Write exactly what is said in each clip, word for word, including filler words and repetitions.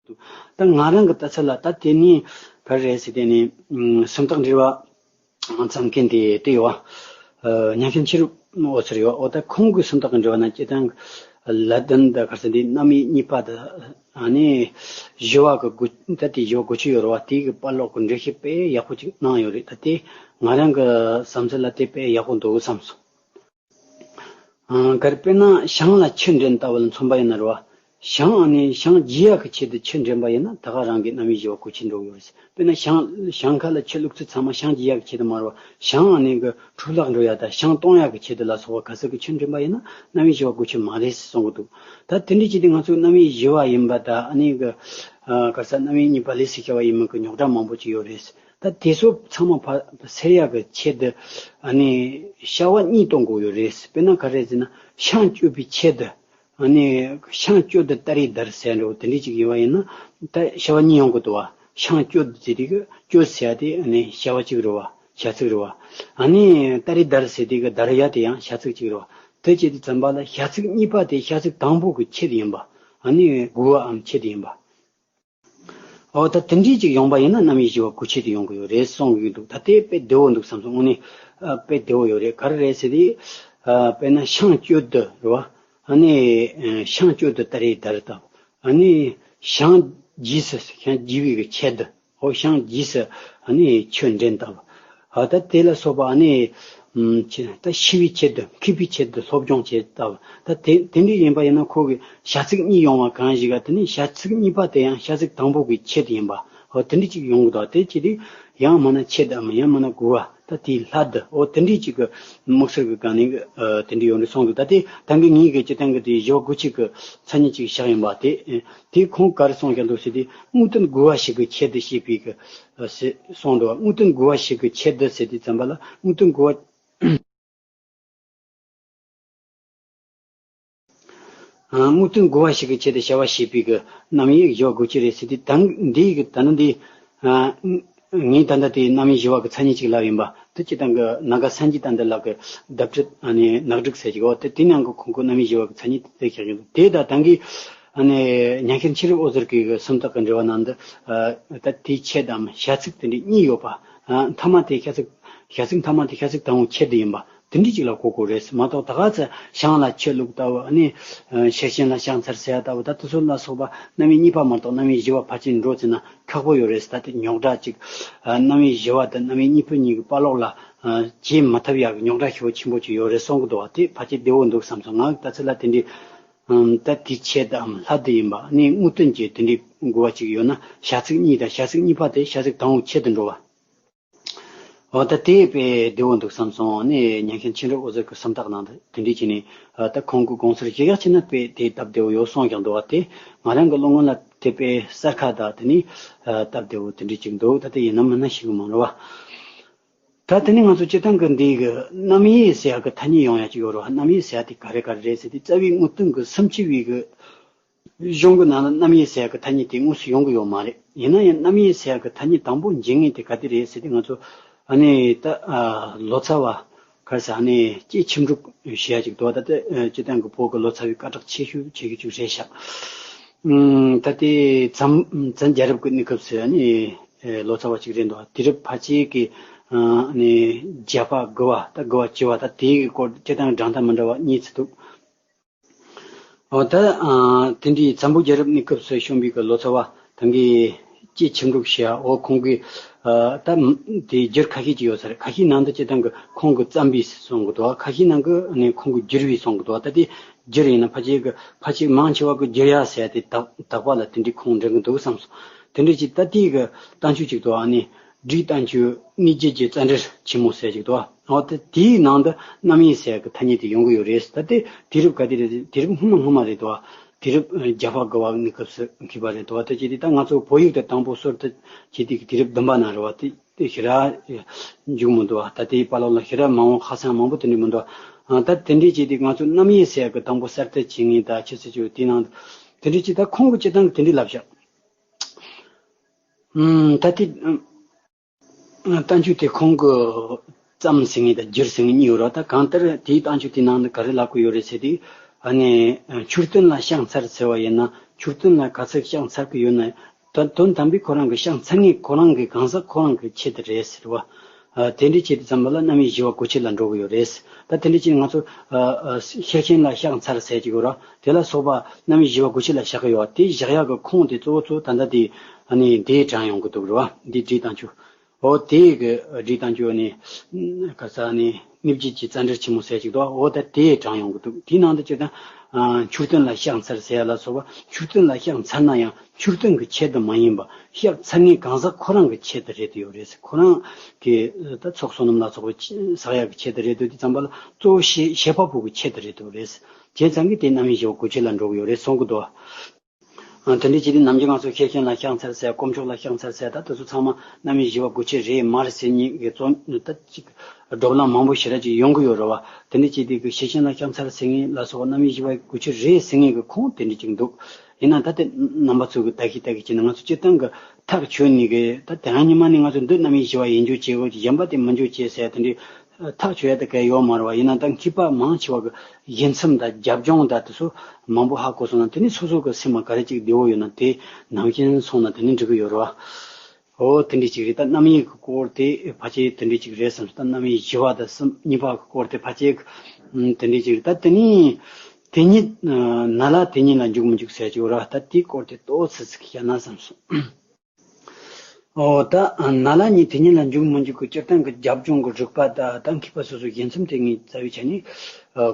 ད་ང་རང་གི་ལྟ་ཚུལ་ལ་ད་དེ་ནི་ག་རེ་རེད་ཟེར་དེ་ནི་སུམ་རྟགས་འགྲེལ་བ་བརྩམས་མཁན་དེ་དེ་ཡོད་བ། ཉང་ཁྱིམ་ཆེན་པོ་འོད་ཟེར་ཡོད། འོ་ད་ཁོང་གི་སུམ་རྟགས་འགྲེལ་བ་ན་སྤྱིར་བཏང་ལ་དོན་ད་ག་རེ་ཟེར་འདི་རྣམ་དབྱེ་གཉིས་པ་ད་ཨ་ནི་བཞི་བ་གི་དགོས་ད་དེ་བཞི་བ་དགོས་ཆེད་ཡོད་རེད་བ། དེ་གི་དཔེ་ཀློག་གི་འགྲེལ་བཤད་དཔེ་ཡག་པོ་ཅིག་གནང་ཡོད་རེད། ད་དེ་ང་རང་གི་བསམ་ཚུལ་ལ་དེ་དཔེ་ཡག་པོ་འདུག་བསམ་སོང་། ཨང་། ག་རེ་དཔེར་ན་ཞིང་ལ་ཆུ་འདྲེན་ལྟ་བུ་ལ་མཚོན་པ་ཡིན་ན་རེད་བ། ཞིང་ཨ་ནི་ཞིང་རྒྱས་ཡག་གི་ཆེད་དུ་ཆུ་འདྲེན་པ་ཡིན་ན་ད་ག་རང་གི་རྣམ་དབྱེ་བཞི་བ་དགོས་ཆེད་འགྲོ་གི་ཡོད་རེད། དཔེར་ན་ཞིང་ཞིང་ཁ་ལ་ཆུ་བླུགས་ཚུལ་ཚང་མ་ཞིང་རྒྱས་ཡག་གི་ཆེད་དུ་མ་རེད་བ། ཞིང་ཨ་ནི་གི་འཕྲོ་བརླག་འགྲོ་ཡག་དང་ཞིང་སྟོང་ཡག་གི་ཆེད་དུ་ལ་སོགས་པ་ག་ཚོད་གི་ཆུ་འདྲེན་པ་ཡིན་ན་རྣམ་དབྱེ་བཞི་བ་དགོས་ཆེད་མ་རེད་གསུང་གི་འདུག་ད་དེ་འདྲའི་ཆེད་དུ་ང་ཚོ་རྣམ་དབྱེ་བཞི་བ་ཡིན་པ་དང་ཨ་ནི་གི་ཨ་ག་རེ་ཟེར་རྣམ་དབྱེ་གཉིས་པ་ལས་སུ་བྱ་བ་ཡིན་མིན་གི་རྙོག་དྲ་མང་པོ་ཅིག་ཡོད་རེད། ད་དེ་ཚོ་ཚང་མ་ཕ་སེལ་ཡག་གི་ཆེད་དུ་ཨ་ནི་བྱ་བ་གཉིས་གཏོང་དགོས་ཡོད་རེད། དཔེར་ན་ག་རེ་ཟེར་ན་ཤིང་གཅོད་པའི་ཆེད་དུ་ཨ་ནི་ཤིང་གཅོད་དུ་སྟ་རེ་བརྡར་ཟེར་འགྲོ་དེ་འདྲ་ཅིག་ཡོད་པ་ཡིན་ན་ད་བྱ་བ་གཉིས་ཡོང་གི་འདུག་བ། ཤིང་གཅོད་ཟེར་དུས་ཀྱི་གཅོད་ཟེར་ཡ་དེ་ཨ་ནི་བྱ་བ་གཅིག་རེད་བ། བྱ་ཚིག་རེད་བ། ཨ་ནི་སྟ་རེ་བརྡར་ཟེར་དུས་ཀྱི་བརྡར་ཡ་དེ་ཡང་བྱ་ཚིག་གཅིག་རེད་བ། དེ་བྱེད་དུས་ཙམ་པ་ལ་བྱ་ཚིག་གཉིས་པ་དེ་བྱ་ཚིག་དང་པོ་གི་ཆེད་ཡིན་པ། ཨ་ནི་དགོས་པའམ་ཆེད་ཡིན་པ། འོ་ད་དེ་འདྲའི་ཅིག་ཡོང་པ་ཡིན་ན་རྣམ་དབྱེ་བཞི་བ་དགོས་ཆེད་དུ་ཡོང་གི་ཡོད་རེད་གསུང་གི་འདུག་ད་དེ་དཔེ་བདེ་བོ་འདུག་བསམ་སོང་། དངོས་གནས་ཨ་དཔེ་བདེ་བོ་ཡོད་རེད། ག་རེ་རེད་ཟེར་དུས་ཨ་དཔེར་ན་ཤིང་གཅོད་དུ་རེད་བ། ཨ་ནི་ཨ་ཤིང་གཅོད་དུ་སྟ་རེ་བརྡར་ལྟ་བུ། ཨ་ནི་ཞིང་རྒྱས་སུ་ཞིང་རྒྱས་པའི་གི་ཆེད་དུ། འོ་ཞིང་རྒྱས་སུ་ཨ་ནི་ཆུ་འདྲེན་ལྟ་བུ། ཨ་ད་དེ་ལ་སོགས་པ་ཨ་ནི་ཨམ་ཆེ་ད་ཤེས་པའི་ཆེད་དུ་མཁས་པའི་ཆེད་དུ་སློབ་སྦྱོང་བྱེད་ལྟ་བུ། ད་དེ་དེ་འདྲ་ཡིན་པ་ཡིན་ན་ཁོ་གི་བྱ་ཚིག་གཉིས་ཡོང་བ་གང་ཞིག་ག་དེ་ནི་བྱ་ཚིག་གཉིས་པ་དེ་ཡང་བྱ་ཚིག་དང་པོ་གི་ཆེད་དུ་ཡིན་པ། འོ་དེ་འདྲ་ཅིག་ཡོང་གི་འདུག་དེ་ཅི་སྟེ་ཡང་མིན་ན་ཆེད་དུའམ་ཡང་མིན་ན་དགོས་པ། ད་དེའི་སླད་དུ་འོ་དེ་འདྲ་ཅིག་གི་དམིགས་བསལ་གི་སྒང་ནས་ཨ་དེ་འདྲ་ཡོང་རེད་གསུངས་འདུག་ད་དེ་ད་གིན་ངས་གི་སྤྱིར་བཏང་གི་དེ་བཞི་བ་དགོས་ཆེད་གི་མཚན་ཉིད་ཅིག་བཞག་ཡིན་པ། དེ་དེ་ཁོང་ག་རེ་གསུངས་ཀྱང་འདུག་ཟེར་དུས་དངོས་དོན་དགོས་པ་ཞིག་གི་ཆེད་དུ་བྱས་པའི་གི་ཨ་ཟེར་གསུངས་འདུག་དངོས་དོན་དགོས་པ་ཞིག་གི་ཆེད་དུ་ཟེར་དུས་ཙམ་པ་ལ་དངོས་དོན་དགོས་པ། ཨ་དངོས་དོན་དགོས་པ་ཞིག་གི་ཆེད་དུ་བྱ་བ་བྱེད་པའི་གི་རྣམ་དབྱེ་བཞི་བ་དགོས་ཆེད་རེད་ཟེར་དུས་ད་འདི་གི་ད་ནི་འདི་ཨ་ངས་ད་ལྟ་དེ་རྣམ་དབྱེ་བཞི་བ་གི་མཚན་ཉིད་ཅིག་ལབ་ཡིན་པ། དེ་སྤྱིར་བཏང་གི་ནཱ་ག་སངས་རྒྱས་བསྟན་པ་ལགས་ཀྱི་བརྡ་སྤྲོད་ཨ་ནི་ནག་སྒྲིག་ཟེར་གྱི་འོ་དེ་དེ་ནང་གི་ཁོང་གི་རྣམ་དབྱེ་བཞི་བ་གི་མཚན་ཉིད་དེ་བཞག་ཡིན། དེ་ད་ད་གིན་ཨ་ནི་ཉང་ཁྱིམ་ཆེན་པོ་འོད་ཟེར་གྱི་གི་སུམ་རྟགས་ཀྱི་འགྲེལ་བ་ནང་དུ་ཨ་ད་དེའི་ཆེད་དམ་བྱ་ཚིག་དེ་འདྲ་གཉིས་ཡོད་པ། ཨ་མཐའ་མ་དེ་བྱ་ཚིག་བྱ་ཚིག་མཐའ་མ་དེ་བྱ་ཚིག་དང་པོ་ཆེད་དུ་ཡིན་པ། དེ་འདྲ་ཅིག་ལ་གོ་དགོས་རེད། མ་གཏོགས་ད་ག་ཚོད་ཞིང་ལ་ཆུ་བླུགས་ལྟ་བུ་ཨ་ནི་ཤེར་ཕྱིན་ལ་ཕྱག་འཚལ་ཟེར་ཡ་ལྟ་བུ་ད་དེ་ཚོ་ལ་སོགས་པ་རྣམ་དབྱེ་གཉིས་པ་མ་གཏོགས་རྣམ་དབྱེ་བཞི་བ་ཕལ་ཆེར་འགྲོ་ཟེར་ན་ཁག་པོ་ཡོད་རེད། ད་དེ་རྙོག་དྲ་ཅིག་ཨ་རྣམ་དབྱེ་བཞི་བ་དང་རྣམ་དབྱེ་གཉིས་པོ་གཉིས་ཀྱི་བར་ལོགས་ལ་ཨ་བྱེད་མ་ཐུབ་ཡག་གི་རྙོག་དྲ་ཞེ་པོ་ཆེན་པོ་ཅིག་ཡོད་རེད་གསུང་གི་འདུག་བ། དེ་ཕལ་ཆེར་བདེ་བོ་འདུག་བསམ་སོང་། ང་ལྟ་ཚུལ་ལ་དེ་འདྲའི་ཨམ་ད་དེའི་ཆེད་དམ་སླད་དུ་ཡིན་པ་ཨ་ནི་དངོས་དོན་གྱི་དེ་འདྲའི་དགོས་པ་ཅིག་ཡོད་ན་བྱ་ཚིག་གཉིས་དང་བྱ་ཚིག་གཉིས་པ་དེ་བྱ་ཚིག་དང་པོ་ཆེད་དུ་འགྲོ་བ། འོ་ད་དེ་དཔེ་བདེ་བོ་འདུག་བསམ་སོང་། ནས་ཉན་མཁན་ཆོས་འབྲེལ་འོད་ཟེར་གྱི་སུམ་རྟགས་ནང་དུ་དེ་འདྲས་བྱས་ནས་ཨ་ད་ཁོང་གི་དགོངས་ཚུལ་ཞིག་ཡག་བྱས་ན་དཔེ་དེ་སྟབས་བདེ་བོ་ཡོད་གསུངས་ཀྱང་འདུག་བ། དེ་ང་རང་གི་བློ་ངོ་ལ་དེ་དཔེ་གསལ་ཁ་དང་དེ་ནས་ཨ་སྟབས་བདེ་བོ་དེ་འདྲས་ཅིག་འདུག་ད་དེ་ཡིན་ནམ་མིན་ན་ཤེས་གི་མ་རེད་བ། ད་དེ་ནས་ང་ཚོ་སྤྱིར་བཏང་གི་འདི་གི་རྣམ་དབྱེ་ཟེར་ཡག་གི་ཐ་སྙད་ཡོང་ཡག་ཅིག་ཡོད་རེད་བ། རྣམ་དབྱེ་ཟེར་ཡག་དེ་ག་རེ་ག་རེ་རེད་ཟེར་དུས་རྩ་བའི་དངོས་དོན་གྱི་སུམ་ཅུ་པའི་གི་གཞུང་གི་ནང་ལ་རྣམ་དབྱེ་ཟེར་ཡག་གི་ཐ་སྙད་དེ་དངོས་སུ་ཡོང་གི་ཡོད་མ་རེད། ཡིན་ན་ཡང་རྣམ་དབྱེ་ཟེར་ཡག་གི་ཐ་སྙད་དང་པོ་འབྱིན་མཁན་དེ་ག་དེ་རེད་ཟེར་དུས་ང་ཚོ་ཨ་ནི་ད་ཨ་ལོ་ཙཱ་བ་ག་རེ་ཟེར་ཨ་ནི་ཀྱེ་ཆིབས་འབྲུག་ཞེས་ཡག་ཅིག་འདུག་ད་ལྟ་ཨ་སྤྱིར་བཏང་གི་བོད་ཀྱི་ལོ་ཙཱ་བའི་སྐད་གྲགས་ཆེ་ཤོས་ཆེ་ཤོས་ཅིག་རེད་ཤག་ཨུམ་ད་ལྟའི་བཙན་བཙན་རྒྱལ་རབས་ཀྱི་གནས་སྐབས་སུ་ཨ་ནི་ཨེ་ལོ་ཙཱ་བ་ཅིག་རེད་འདུག་དུས་རབས་ཕལ་ཆེར་གྱི་ཨ་ནི་བརྒྱད་པ་དགུ་པ་ད་དགུ་པ་བཅུ་པ་ད་དེའི་སྐོར་སྤྱིར་བཏང་གྲངས་ཐང་མི་འདྲ་བ་གཉིས་ཙམ་འདུག་འོ་ད་ཨ་དེ་འདྲའི་བཙན་པོ་རྒྱལ་རབས་གནས་སྐབས་སུ་བྱོན་པའི་གི་ལོ་ཙཱ་བ་ད་གིན་ཀྱེ་ཆིབས་འབྲུག་ཞེས་འོ་ཁོང་གི་ཨ་ད་དེ་འགྱུར་ཁ་ཤས་ཅིག་ཡོད་ས་རེད། ཁ་ཤས་ནང་དུ་སྤྱིར་བཏང་གི་ཁོང་གི་བརྩམས་པའི་གསུང་གི་འདུག་ཁ་ཤས་ནང་གི་ཨ་ནི་ཁོང་གི་བསྒྱུར་བའི་གསུང་གི་འདུག་ད་དེ་བསྒྱུར་ཡིན་ན་ཕལ་ཆེར་གི་ཕལ་ཆེར་མང་ཆེ་བ་གི་བསྒྱུར་ཡག་ཟེར་ཡག་དེ་དག་དག་པ་ལ་དེ་འདྲའི་ཁུངས་འདྲེན་གི་འདུག་བསམ་སོང་། དེ་འདྲ་ཅིག་ད་ལྟའི་གི་བསྟན་བཅོས་ཅིག་འདུག་ཨ་ནི་བྲིས་བསྟན་བཅོས་གནས་བརྒྱད་ཀྱི་རྩ་འགྲེལ་ཆེན་མོ་ཟེར་ཅིག་འདུག་འོ་ད་དེའི་ནང་དུ་རྣམ་དབྱེ་ཟེར་ཡག་གི་ཐ་སྙད་དེ་ཡོང་གི་ཡོད་རེད། ད་དེ་དུས་རབས་ག་དེ་རེད། དུས་རབས་སྔོན་མ་སྔོན་མ་རེད་འདུག་དུས་རབས་བརྒྱད་པ་དགུ་པ་གནས་སྐབས་སུ་མཁས་པ་རེད་འདུག་ད་ཅི་སྟེ་ད་ང་ཚོ་བོད་ཡིག་དེ་དང་པོ་སོར་ཐུབ་བྱས་དུས་ཀྱི་དུས་རབས་བདུན་པ་ནང་རེད་བ། དེ་དེ་ཞེ་དྲག་འཇུག་མི་འདུག་ད་དེའི་བར་ལོགས་ལ་ཞེ་དྲག་མང་བོ་ཁ་སང་མང་པོ་དེ་འདྲ་མི་འདུག་ཨ་ད་དེ་འདྲའི་བྱས་ཏེ་ང་ཚོ་རྣམ་དབྱེ་ཟེར་ཡག་གི་དང་པོ་གསར་གཏོད་བྱེད་མཁན་ད་ཆི་ཟེར་ཆོག་དེའི་ནང་དེ་འདྲའི་ཅིག་ད་ཁོང་གི་སྤྱིར་བཏང་གི་དེ་འདྲའི་ལབ་ཤག་ཨུམ་ད་དེ་བསྟན་བཅོས་དེ་ཁོང་གི་བརྩམས་ཟིན་ངེས་དང་བསྒྱུར་ཟིན་ངེས་གཉིས་ཡོད་རེད། ད་གང་ལྟར་དེའི་བསྟན་བཅོས་དེའི་ནང་དུ་ག་རེ་ལབ་ཀྱི་ཡོད་རེད་ཟེར་དུས་ཨ་ནི་མཆོད་རྟེན་ལ་ཕྱག་འཚལ་ཟེར་བ་ཡིན་ན་ མཆོད་རྟེན་ལ་ག་ཚད་བཤགས་ཚར་གི་ཡོད་ན། ད་དོན་དམ་པའི་ཁོ་རང་གི་བཤགས་ཚར་ངེས་ཁོ་རང་གི་གང་ཟག་ཁོ་རང་གི་ཆེད་དུ་རེད་ཟེར་བ། ཨ། དེ་འདྲའི་ཆེད་དུ་ཙམ་པ་ལ་རྣམ་དབྱེ་བཞི་པ་དགོས་ཆེད་ལ་འགྲོ་གི་ཡོད་རེད། ད་དེ་འདྲའི་ཆེད་ང་ཚོ་ཨ་ཨ་ཤེར་ཕྱིན་ལ་བཤགས་ཚར་ཟེར་གྱི་ཡོད་ར། དེ་ལ་སོགས་པ་རྣམ་དབྱེ་བཞི་པ་དགོས་ཆེད་ལ་བཞག་གི་ཡོད། དེ་བཞག་ཡག་གི་ཁུངས་དེ་གཙོ་བོ་གཙོ་བོ་ད་ལྟ་དེ་ཨ་ནི་འདིའི་དྲངས་ཡོང་གི་འདུག་རེད་བ། འདི་བྲིས་བཏང་ཆོག་འོ་དེ་གི་བྲིས་བཏང་རྒྱུ་ནི། ག་ས་ནི་སྙིང་རྗེ་གི་རྩ་འགྲེལ་ཆེན་མོ་ཟེར་ཅིག་འདུག་འོ་ད་དེ་དྲངས་ཡོང་གི་འདུག་དེའི་ནང་དུ་སྤྱིར་བཏང་། ཨ། མཆོད་རྟེན་ལ་བཤགས་ཚར་ཟེར་ཡ་ལ་སོགས་པ། མཆོད་རྟེན་ལ་བཤགས་ཚར་ན་ཡང་མཆོད་རྟེན་གྱི་ཆེད་དུ་མ་ཡིན་པ། བཤགས་ཚར་མཁན་གང་ཟག་ཁོ་རང་གི་ཆེད་དུ་རེད་དུ་ཡོད་རེད། ཁོ་རང་གི་ད་ཚོགས་བསོད་ནམས་ལ་སོགས་པ་བསགས་ཡ་གི་ཆེད་དུ་རེད་དུ། དེ་ཙམ་པ་ལ་གཙོ་བོ་བྱེད་བྱེད་པ་པོ་གི་ཆེད་དུ་རེད་དུ་རེད། བྱས་ཙང་གི་དེ་རྣམ་དབྱེ་བཞི་པ་དགོས་ཆེད་ལ་འགྲོ་གི་ཡོད་རེད་གསུང་གི་འདུག་ཨ། དེ་འདྲའི་ཆེད་དུ་ནམ་རྒྱུན་ང་ཚོ་ཤེར་ཕྱིན་ལ་བཤགས་ཚར་ཟེར། དཀོན་མཆོག་ལ་བཤགས་ཚར་ཟེར། ད་དེ་ཚོ་ཚང་མ་རྣམ་དབྱེ་བཞི་པ་དགོས་ཆེད་རེད་མ་རེད་ཟེར་མཁན་གྱི་རྩོད་ད་ཅིག་བགྲོ་གླེང་མང་པོ་ཞེ་དྲག་ཅིག་ཡོང་གི་ཡོད་རེད་བ། དེ་འདྲའི་ཆེད་དུ་གི་ཤེར་ཕྱིན་ལ་བཤགས་ཚར་ཟེར་མཁན་ལ་སོགས་རྣམ་དབྱེ་བཞི་པ་དགོས་ཆེད་རེད་ཟེར་མཁན་གྱི་ཁུངས་དེ་འདྲ་ཅིག་འདུག་ཡིན་ན་ད་དེ་རྣམ་པ་ཚོ་གི་ལྟ་གི་ལྟ་གི་བྱས་ན། ང་ཚོ་སྤྱིར་བཏང་གི་ཐག་ཆོད་ནས་གི་ད་དེ་རིང་ཉི་མ་ནས་ང་ཚོ་འདི་རྣམ་དབྱེ་བཞི་པ་ཡིན་རྒྱུ་བྱེད་དགོས་ཀྱི། གཞན་པ་དེ་མི་འཇུག་བྱེད་ཟེར་དེ་འདྲའི་ཐག་ཆོད་ཡ་དེ་གལ་ཡོད་མ་རེད་བ། ཡིན་ན་ད་མཁས་པ་མང་ཆེ་བ་གི་ཞལ་མཚམས་དང་རྒྱབ་ལྗོངས་དང་དེ་ཚོ་མང་པོ་ཧ་གོ་སོང་ན། དེ་ནི་སོ་སོ་གི་སེམས་ལ་ག་རེ་ཅིག་བདེ་བོ་ཡོད་ན་དེ་ནང་བཞིན་སོང་ན་དེ་ནི་འགྲིག་གི་ཡོད་རེད་བ། འོ་དེ་འདྲ་ཅིག་རེད། ད་རྣམ་དབྱེ་གི་སྐོར་དེ་ཕལ་ཆེར་དེ་འདྲ་ཅིག་རེད་བསམ། ད་རྣམ་དབྱེ་བཞི་པ་དང་གསུམ་གཉིས་པ་གི་སྐོར་དེ་ཕལ་ཆེར་དེ་འདྲ་ཅིག་རེད། ད་དེ་ནི་དེ་ཉིད་ན་ལ་དེ་ཉིད་ལ་འཇུག་མི་འཇུག་ཟེར་གྱི་ཡོད་རེད་བ། ད་དེའི་སྐོར་དེ་ཏོག་ཙམ་ཞིག་བཤད་ན་བསམ་སོང་། འོ་ད་ན་ལ་ཉིད་དེ་ཉིད་ལ་འཇུག་མི་འཇུག་གི་སྤྱིར་བཏང་གི་རྒྱབ་ལྗོངས་ཀྱི་རིགས་པ་དང་ད་མཁས་པ་སོ་སོའི་ཞལ་མཚམས་དེ་ངས་རྩ་བའི་ཆ་ནས་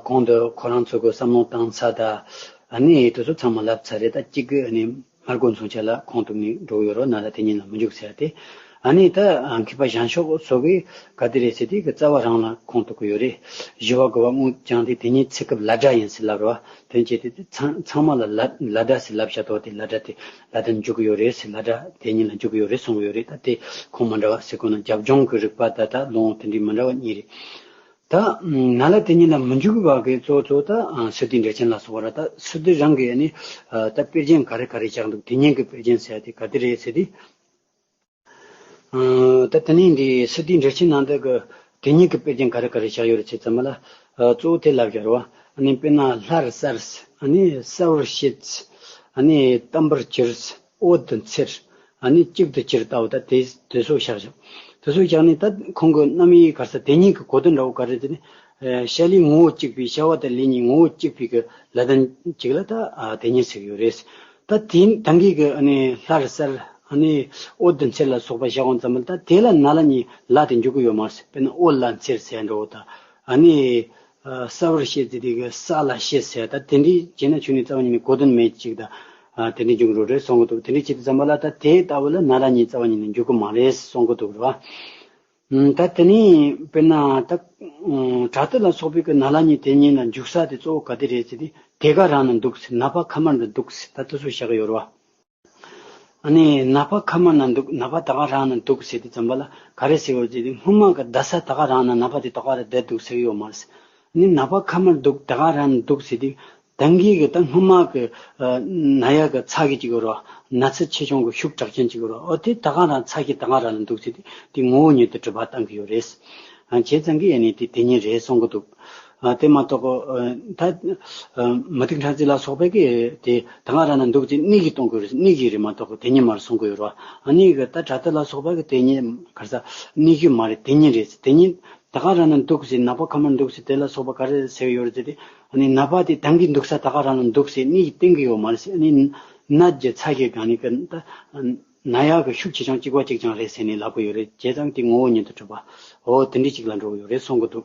གོང་དུ་ཁོ་རང་ཚོ་གི་བསམ་བློ་བཏང་ས་དང་ཨ་ནི་དེ་ཚོ་ཚང་མ་ལབ་ཚར་རེད། ད་གཅིག་གི་ཨ་ནི་སྨྲ་སྒོ་མཚོན་ཆ་ལ་ཁོང་དུ་ནི་འགྲོ་ཡོད་རོགས། ན་ལ་དེ་ཉིད་ལ་མི་འཇུག་ཟེར་ཏེ། ཨ་ནི་ད་མཁས་པ་གཞན་ཕྱོགས་སོ་གི་ག་དེ་རེད་ཟེར་དེ་གི་རྩ་བ་རང་ལ་ཁོང་དུ་གི་ཡོད་རེད། བཞི་པ་དགུ་པ་དངོས་ཀྱང་དེ་དེ་ཉིད་ཚེ་སྐབས་ལ་སྒྲ་ཡིན་ཟེར་ལབ་རོགས། དོན་བྱེད་དེ་དེ་ཚང་ཚང་མ་ལ་ལ་ལ་སྒྲ་ཟེར་ལབ་བྱ་དོ་དེ་ལ་སྒྲ་དེ་ལ་དོན་འཇུག་གི་ཡོད་རེད་ཟེར། ལ་སྒྲ་དེ་ཉིད་ལ་འཇུག་གི་ཡོད་རེད་གསུང་གི་ཡོད་རེད། ད་དེ་ཁོང་མི་འདྲ་བ་ཟེར་གོ་ན་རྒྱབ་ལྗོངས་ཀྱི་རིགས་པ་ད་ད་ལོང་དེ་འདྲའི་མི་འདྲ་བ་གཉིས་རེད། ད་ན་ལ་དེ་ཉིད་ལ་མི་འཇུག་པ་གི་གཙོ་གཙོ་ད་སི་ཏཱའི་འགྲེལ་ཆེན་ལ་སོགས་པ་ར། ད་སི་ཏཱ་རང་གི་ནི་ད་དཔེར་བརྗོད་ག་རེ་ག་རེ་བཞག་འདུག་དེ་ཉིད་ཀྱི་དཔེར་བརྗོད་ཟེར་དེ་ག་དེ་རེད་ཟེར་དེ། ད་དེ་ནས་འདི་སི་ཏཱའི་འགྲེལ་ཆེན་ནང་དུ་གི་དེ་ཉིད་ཀྱི་དཔེར་བརྗོད་ག་རེ་ག་རེ་བཞག་ཡོད་རེད་ཟེར་ཙམ་པ་ལ། གཙོ་བོ་དེ་ལབ་བཞག་རེད་བ། ཨ་ནི་དཔེར་ན་ལྷར་གསལ། ཨ་ནི་གསལ་བར་བྱེད། ཨ་ནི་བརྟན་པར་གྱུར། འོད་དུ་འཚེར། ཨ་ནི་གཅིག་ཏུ་གྱུར་ལྟ་བུ་ད་དེ་དེ་ཚོ་བཞག་བཞག་དེ་ཚོ་བཞག་ནས་ད་ཁོང་གི་རྣམ་དབྱེ་ག་རེ་ཟེར་དེ་ཉིད་ཀྱི་གོ་དོན་འདྲ་བོ་ག་རེ་དེ་ནི། བྱ་ལས་ངོ་བོ་གཅིག་པའི་བྱ་བ་དང་ལས་གཉིས་ངོ་བོ་གཅིག་པའི་གི་ལ་དོན་གཅིག་ལ་ད་དེ་ཉིད་ཟེར་གྱི་ཡོད་རེད། ད་དེ་ད་གིན་གི་ཨ་ནི་ལྷར་གསལ། ཨ་ནི་འོད་དུ་འཚེར་ལ་སོགས་པ་བཞག་འོང་ཙམ་པ་ལ་ད་དེ་ལ་ན་ལ་ཉིད་ལ་དེ་འཇུག་གི་ཡོད་མ་རེད། དཔེར་ན་འོད་ལ་འཚེར་ཟེར་འགྲོ་བ་དང་། ཨ་ནི་གསལ་བར་བྱེད་ཟེར་དེ་གི་གསལ་ལ་བྱེད་ཟེར། ད་དེ་འདྲའི་བྱས་ན་ཆུ་ནི་རྩ་བ་ཉིད་ནས་གོ་དོན་མེད་ཅིག་ད། དེ་འདྲའི་འཇུག་འགྲོ་རེད་གསུང་གི་འདུག་དེ་འདྲའི་བྱེད་དུས་ཙམ་པ་ལ་ད་དེ་ལྟ་བུ་ལ་ན་ལ་ཉིད་རྩ་བ་ཉིད་ནས་འཇུག་གི་མ་རེད་གསུང་གི་འདུག་རེད་བ། ད་དེ་ནས་དཔེར་ན་ད་ཨ་བྲག་ཏི་ལ་སོགས་པའི་གི་ན་ལ་ཉིད་དེ་ཉིད་ལ་འཇུག་ས་དེ་གཙོ་བོ་ག་དེ་རེད་ཟེར་དུས། དེ་ག་རང་ན་འདུག་ཟེར། ནག་པ་ཁ་དམར་ན་འདུག་ཟེར། ད་དེ་ཚོ་བཞག་གི་ཡོད་རེད་བ། ཨ་ནི་ནག་པ་ཁ་དམར་ན་འདུག་ནག་པ་ད་ག་རང་ན་འདུག་ཟེར་དུས་ཙམ་པ་ལ་ག་རེ་ཟེར་ཡོད་ཟེར་དུས། སྔོན་མ་གི་བསྡད་ས་ད་ག་རང་ན་ནག་པ་དེ་ད་ག་རང་བསྡད་འདུག་ཟེར་གི་ཡོད་མ་རེད། ཨ་ནི་ནག་པ་ཁ་དམར་འདུག་ད་ག་རང་ན་འདུག་ཟེར་དུས། ད་གིན་གི་ད་སྔོན་མ་གི་ཨ་ན་ཡག་གི་ཚ་གི་ཅིག་ཡོད་རེད་བ། ན་ཚ་ཆེ་ཆུང་གི་ཤུགས་དྲག་ཅན་ཅིག་ཡོད་རེད་བ། འོ་དེ་ད་ག་རང་ཚ་གི་ད་ག་རང་ན་འདུག་ཟེར་དུས་དེ་ངོ་བོ་ཉིད་དུ་གྲུབ་པ་བཏང་གི་ཡོད་རེད། ཨ་བྱས་ཙང་གི་ཨ་ནི་དེ་དེ་ཉིད་རེད་གསུང་གི་འདུག་ཨ་དེ་མ་གཏོགས་ཨ་ད་ཨ་མུ་ཏིག་ཕྲེང་མཛེས་ལ་སོགས་པའི་གི་དེ་ད་ག་རང་ན་འདུག་ཅེས་གནས་གི་གཏོང་གི་རེད། གནས་གི་རེད་མ་གཏོགས་དེ་ཉིད་མ་རེད་གསུང་གི་ཡོད་རེད་བ། ཨ་ནི་གི་ད་བྲག་ཏི་ལ་སོགས་པ་གི་དེ་ཉིད་ག་རེ་ཟ། གནས་གི་མ་རེད། དེ་ཉིད་རེད། དེ་ཉིད་ད་ག་རང་ན་འདུག་ཟེར། ནག་པ་ཁ་དམར་འདུག་ཟེར་དེ་ལ་སོགས་པ་ག་རེ་ཟེར་གི་ཡོད་རེད་ཟེར་ཏེ། ཨ་ནི་ནག་པ་དེ་ད་གིན་འདུག་ས་ད་ག་རང་ན་འདུག་ཟེར་གནས་གི་བསྟན་གི་ཡོད་མ་རེད་ཟེར། ཨ་ནི་ནད་ཀྱི་ཚ་གི་སྒང་ནས་གི་ད་ན་ཡག་གི་ཤུགས་ཆེ་ཆུང་གཅིག་པ་གཅིག་རྐྱང་རེད་ཟེར་ནས་ལབ་གི་ཡོད་རེད། བྱས་ཙང་དེ་ངོ་བོ་ཉིད་དུ་གྲུབ་པ། འོ་དེ་འདྲ་ཅིག་ལ་འགྲོ་གི་ཡོད་རེད་གསུང་གི་འདུག་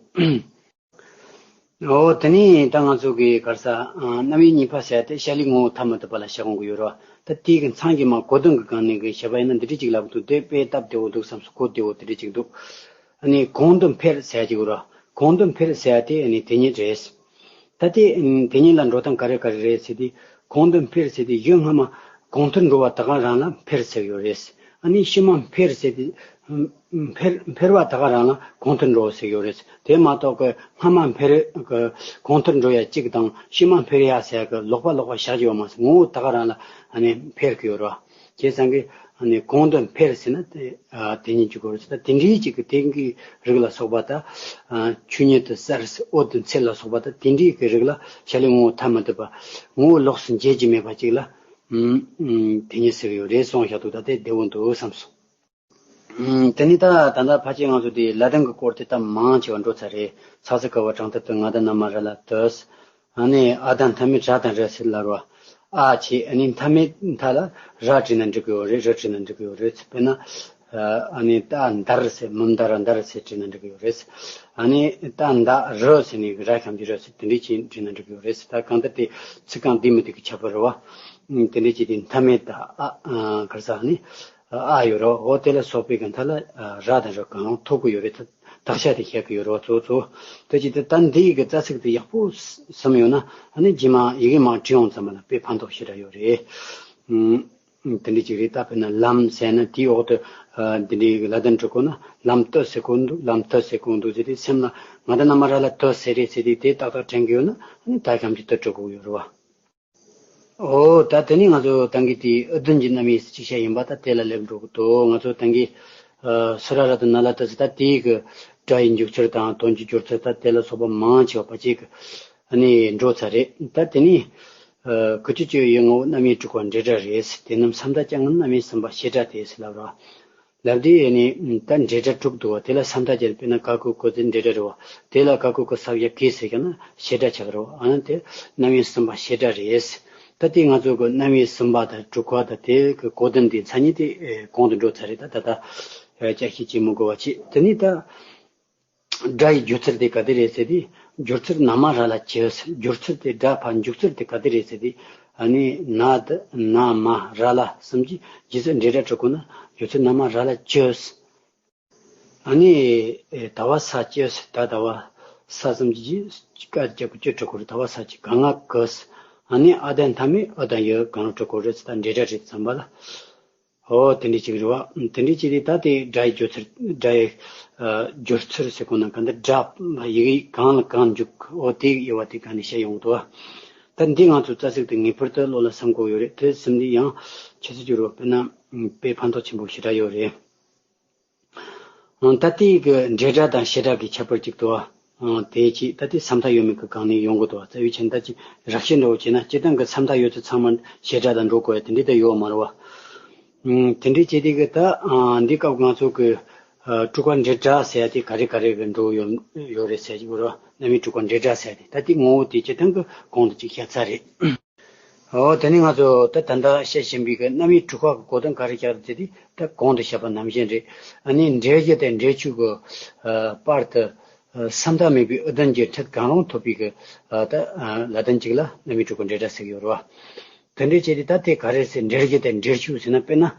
འོ་དེ་ནས་ད་ང་ཚོ་གི་ག་རེ་ཟ། ཨ་རྣམ་དབྱེ་གཉིས་པ་ཟེར་ཏེ་བྱ་ལས་ངོ་བོ་ཐ་མི་དད་པ་ལ་བཤད་དགོངས་ཀྱི་ཡོད་རེད་བ། ད་དེའི་གི་མཚམས་ཀྱི་མ་གོ་དོན་གྱི་སྒང་ནས་གི་བཤད་པ་ཡིན་ན་འདི་འདྲ་ཅིག་ལབ་འདུག་དེ་དཔེ་སྟབས་བདེ་བོ་འདུག་བསམ་སོང་། གོ་བདེ་བོ་དེ་འདྲ་ཅིག་འདུག་ཨ་ནི་གོང་དུ་འཕེལ་ཟེར་གྱི་ཡོད་རེད་བ། གོང་དུ་འཕེལ་ཟེར་ཏེ་ཨ་ནི་དེ་ཉིད་རེད། ད་དེ་དེ་ཉིད་ལ་འགྲོ་སྟངས་ག་རེ་ག་རེ་རེད་ཟེར་ཏེ། གོང་དུ་འཕེལ་ཟེར་ཏེ་ཡུལ་སྔ་མ་གོང་དུ་འགྲོ་བ་ད་ག་རང་ལ་འཕེལ་ཟེར་གྱི་ཡོད་རེད། ཨ་ནི་ཕྱི་མ་འཕེལ་ཟེར་ཏེ། འཕེལ་འཕེལ་བ་ད་ག་རང་ལ་གོང་དུ་འགྲོ་ཟེར་ཡོད་རེད། དེ་མ་གཏོགས་ཀྱི་སྔ་མ་འཕེལ་གྱི་གོང་དུ་འགྲོ་ཡ་གཅིག་དང་ཕྱི་མ་འཕེལ་ཡ་ཟེར་གྱི་ལོགས་པ་ལོགས་པ་བཞག་ཡོད་མ་ཟད་ངོ་བོ་ད་ག་རང་ལ་ཨ་ནི་འཕེལ་གྱི་ཡོད་རེད་བ། བྱས་ཙང་གི་ཨ་ནི་གོང་དུ་འཕེལ་ཟེར་ན་དེ་ཨ་དེ་ཉིད་ཀྱི་གོ་རེད། ད་དེ་འདྲའི་གཅིག་གི་དེ་གི་རིགས་ལ་སོགས་པ་ད་ཨ་ཆོས་ཉིད་དུ་གསལ་འོད་དུ་འཚེར་ལ་སོགས་པ་ད་དེ་འདྲའི་གི་རིགས་ལ་བྱ་ལས་ངོ་བོ་ཐ་མི་དད་པ་ངོ་བོ་ལོགས་སུ་འབྱེད་ཀྱི་མེད་པ་གཅིག་ལ། ཨུམ། ཨུམ། དེ་ཉིད་ཟེར་གི་ཡོད་རེད། སོང་ཤག་འདུག་ད་དེ་བདེ་བོ་འདུག་བསམ་སོང་། ཨུམ། དེ་ནི་ད་ད་ལྟ་ཕལ་ཆེར་ང་ཚོ་དེ་ལ་དོན་གྱི་སྐོར་དེ་ད་མང་ཆེ་བ་འགྲོ་ཚར་རེད། ཚ་ཚ་ཀ་བ་དྲང་ཐབས་དང་ང་ད་ན་མ་ར་ལ་དོས། ཨ་ནི་ཨ་དང་མཐའ་མེད་ར་དང་ར་ཟེར་ལ་རོ། ཨ་ཆེ་ཨ་ནི་མཐའ་མེད་མཐའ་ལ་ར་བྲིས་ན་འགྲིག་གི་ཡོད་རེད། ར་བྲིས་ན་འགྲིག་གི་ཡོད་རེད། དཔེར་ན། ཨ་ནི་ད་འདར་ཟེར་མུ་འདར་འདར་ཟེར་བྲིས་ན་འགྲིག་གི་ཡོད་རེད། ཨ་ནི་ད་འདའ་རོ་ཟེར་ནས་ར་ཁྱམས་ཀྱི་རོ་ཟེར་དེ་འདྲས་ཅིག་བྲིས་ན་འགྲིག་གི་ཡོད་རེད། ད་གང་ལྟར་དེ་ཚིག་རྐང་འདི་མི་འདི་གི་ཁྱད་པར་རེད་བ། དེ་འདྲས་ཅིག་དེ་མཐའ་མེད་ད་ཨ་གར་ས་ནི་ཨ་ཡོད་རོ། འོ་དེ་ལ་སོགས་པའི་གི་མཐའ་ལ་ར་དང་རོ་གང་རུང་ཐོབ་གི་ཡོད་རེད། དག་ཆ་དེ་བཤད་གི་ཡོད་རོ། གཙོ་གཙོ་དེ་ཅིག་དེ་ད་འདི་ཡི་གི་རྩ་ཚིག་དེ་ཡག་པོ་བསམ་ཡོང་ན་ཨ་ནི་རྗེས་མ་ཡི་གེ་མང་བྲིས་ཡོང་ཙམ་པ་ལ་དཔེ་ཕན་ཐོགས་ཞེ་དྲག་ཡོད་རེད། དེ་འདྲ་ཅིག་རེད། ད་དཔེར་ན་ལམ་ཟེར་ན་དེའི་འོག་ཏུ་ཨ་འདི་འདྲའི་ལ་དོན་འགྲོ་དགོས་ན་ལམ་སྟོད་ཟེར་དགོས་འདུག་ལམ་སྟོད་ཟེར་དགོས་འདུག་ཟེར་དུས་སེམས་ལ་ང་ད་ན་མ་ར་ལ་སྟོད་ཟེར་རེད་ཟེར་དུས་དེ་ཏག་ཏག་དྲན་གི་ཡོད་ན་ཨ་ནི་ད་གམ་གྱི་སྟོད་འགྲོ་དགོས་ཡོད་རེད་བ། ཨོ་ད་དེ་ནི་ང་ཚོ་ཏང་གི་དེའི་ཨུ་དུན་གྱི་རྣམ་དབྱེ་ཅིག་བཤད་ཡིན་པ་ད་དེ་ལ་སླེབས་འགྲོ་གི་འདུག་ང་ཚོ་ཏང་གི་ཨ་སུ་ར་ར་དང་ན་ལ་ཏ་ཟེར་ད་དེའི་གི་སྒྲ་ཡི་འཇུག་ཚུལ་དང་དོན་གྱི་སྦྱོར་ཚུལ་ད་དེ་ལ་སོགས་པ་མང་ཆེ་བ་ཕལ་ཆེར་གི་ཨ་ནི་འགྲོ་ཚར་རེད། ད་དེ་ནི། ཨ་ཀུ་ཅི་ཅོ་ཡི་ངོ་བོ་རྣམ་དབྱེ་དྲུག་པ་འབྲེལ་སྒྲ་རེད། དེ་རྣམས་སམ་མཐའ་ཅན་ངམ་རྣམ་དབྱེ་གསུམ་པ་བྱེད་སྒྲ་སྟེ་ཟེར་ལབ་རོ། ལབ་དུས་ཨ་ནི་ད་འབྲེལ་སྒྲ་དྲུག་འདུག་བ། དེ་ལ་སམ་མཐའ་ཅན་དཔེར་ན་ག་གུ་གུ་ཟེར་འབྲེལ་སྒྲ་རེད་བ། དེ་ལ་ག་གུ་གུ་ས་བཞག་གི་ཟེར་ཀྱང་ན་བྱེད་སྒྲ་ཆགས་རོ། ཨ་ནི་དེ་རྣམ་དབྱེ་གསུམ་པ་བྱེད་སྒྲ་རེད། ད་དེ་ང་ཚོ་གི་རྣམ་དབྱེ་གསུམ་པ་དང་དྲུག་པ་དང་དེ་གི་གོ་དོན་དེ་མཚན་ཉིད་དེ་ཨེ་གོང་དུ་འགྲོ་ཚར་རེད། ད་ད་ལྟ་ཨེ་བསྐྱར་བཤད་བྱེད་མི་དགོས་པ་བྱེད། དེ་ནི་ད། སྒྲ་ཡི་སྦྱོར་ཚུལ་དེ་ག་དེ་རེད་ཟེར་དུས། སྦྱོར་ཚུལ་ན་མ་ར་ལ་ཅི། སྦྱོར་ཚུལ་དེ་སྒྲ་ཕར་འཇུག་ཚུལ་དེ་ག་དེ་རེད་ཟེར་དུས། ཨ་ནི་ན་དེ་ན་མ་ར་ལ་གསུམ་གྱི་རྗེས་སུ་འབྲེལ་སྒྲ་གྲུབ་དགོས་ན་སྦྱོར་ཚུལ་ན་མ་ར་ལ་ཅི། ཨ་ནི་ད་བ་ས་ཅི། ད་ད་བ་ས་གསུམ་གྱི་རྗེས་ཀ་རྒྱབ་ཀྱི་ཅི་གྲུབ་དགོས་རེད། ད་བ་ས་ཅི་ག་ང་གི་ས། ཨ་ནི་ཨ་དང་མཐའ་མེད་ཨ་དང་ཡི་ག་ང་གྲུབ་དགོས་རེད་ཟེར། ད་འབྲེལ་སྒྲ་རེད་བསམ་པ་ལ། ཨོ་དེ་འདྲ་ཅིག་རེད་བ། དེ་འདྲ་ཅིག་རེད། ད་དེ་སྒྲ་ཡི་སྦྱོར་ཚུལ། སྒྲ་ཡི་ཨ་སྦྱོར་ཚུལ་ཟེར་གོ་ན་གང་ལྟར་སྒྲ་ཡི་གེ་གང་ལ་གང་འཇུག་ཨོ་དེ་དབྱེ་བ་དེ་ག་ནས་བཤད་ཡོང་འདུག་བ། ད་འདི་ང་ཚོ་རྩ་ཚིག་དེ་ངེས་པར་དུ་བློ་ལ་བསམ་དགོས་ཡོད་རེད། དེ་སེམས་འདི་ཡང་ཆེ་ཚུལ་གྱི་རོ་དཔེར་ན་དཔེ་ཕན་ཐོགས་ཆེན་པོ་ཞེ་དྲག་ཡོད་རེད། ཨང་ད་ལྟའི་གི་འབྲེལ་སྒྲ་དང་བྱེད་སྒྲ་གི་ཁྱད་པར་གཅིག་ཏུ་བ། ཨང་དེ་ཅི་ད་ལྟའི་སམ་མཐའ་ཡོད་མེད་ཀྱི་སྒང་ནས་ཡོང་གི་འདུག་བ། རྩ་བའི་ཆ་ནས་ད་ཅི་རགས་བཤད་འདྲ་བོ་བྱས་ན་སྤྱིར་བཏང་གི་སམ་མཐའ་ཡོད་ཚད་ཚང་མ་བྱེད་སྒྲ་དང་འགྲོ་དགོས་ཡ་དེ་འདྲ་ད་ཡོད་མ་རེད་བ། ཨང་དེ་འདྲ་བྱས་དེ་གི་ད་ཨང་འདི་སྐབས་ང་ཚོ་གི་ཨ་དྲུག་པ་འབྲེལ་སྒྲ་ཟེར་ཡ་དེ་ག་རེ་ག་རེ་གི་འགྲོ་ཡོད་ཡོད་རེད་ཟེར་གྱི་རེད་བ། རྣམ་དབྱེ་དྲུག་པ་འབྲེལ་སྒྲ་ཟེར་ཡ་དེ་ད་ལྟའི་ངོ་བོ་དེ་སྤྱིར་བཏང་གི་གོང་དུ་ཅིག་བཤད་ཚར་རེད། འོ་དེ་ནི་ང་ཚོ་ད་ད་ལྟ་བཤད་བཞིན་པའི་གི་རྣམ་དབྱེ་དྲུག་པ་གི་གོ་དོན་ག་རེ་བཞག་རེད་ཟེར་དུས་ད་གོང་དུ་བཤད་པ་ནང་བཞིན་རེད། ཨ་ནི་འབྲེལ་གཞི་དང་འབྲེལ་ཆོས་ཀྱི་ཨ་བར་དུ་ཨ་སམ་མཐའ་མེད་པའི་ཨུ་དོན་གྱི་ཕྲད་གང་རུང་ཐོབ་པའི་གི་ཨ་ད་ཨ་ལ་དོན་གཅིག་ལ་རྣམ་དབྱེ་དྲུག་པ་འབྲེལ་སྒྲ་ཟེར་གྱི་ཡོད་རེད་བ། དེ་འདྲའི་བྱས་ཏེ་ད་དེ་ག་རེ་ཟེར། འབྲེལ་གཞི་དང་འབྲེལ་ཆོས་ཟེར་ན་དཔེར་ན།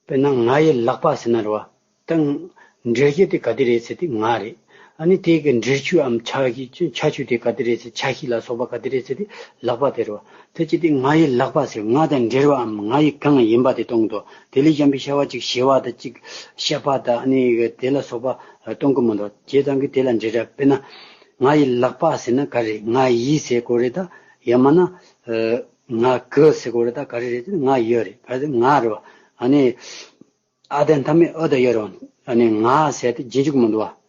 དཔེར་ན་ང་ཡི་ལག་པ་ཟེར་ན་རེད་བ། ད་འབྲེལ་གཞི་དེ་ག་དེ་རེད་ཟེར་དེ་ང་རེད། ཨ་ནི་དེ་གི་འབྲེལ་ཆོས་འམ་ཆ་གི་ཁྱད་ཆོས་དེ་ག་དེ་རེད་ཟེར། ཆ་ཤས་ལ་སོགས་པ་ག་དེ་རེད་ཟེར་དེ་ལག་པ་དེ་རེད་བ། དེ་ཅི་སྟེ་ང་ཡི་ལག་པ་ཟེར་ང་དང་འབྲེལ་བའམ་ང་ཡི་གང་ཡིན་པ་དེ་སྟོན་གི་འདུག་དེ་ལས་གཞན་པའི་བྱ་བ་ཅིག་བྱེད་པ་དང་ཅིག་བཤད་པ་དང་ཨ་ནི་དེ་ལ་སོགས་པ་སྟོན་གི་མི་འདུག་བྱས་ཙང་གི་དེ་ལ་འབྲེལ་སྒྲ་དཔེར་ན་ང་ཡི་ལག་པ་ཟེར་ན་ག་རེ། ང་ཡི་ཟེར་དགོས་རེད། ད་ཡང་མིན་ན་ང་གི་ཟེར་དགོས་རེད། ད་ག་རེ་རེད། ང་ཡི་རེད། ག་རེ་ང་རེད་བ། ཨ་ནི། ཨ་དང་མཐའ་མེད་ཨ་དང་ཡ་རོ། ཨ་ནི་ང་ཟེར་དེ་རྗེས་འཇུག་མི་འདུག་བ།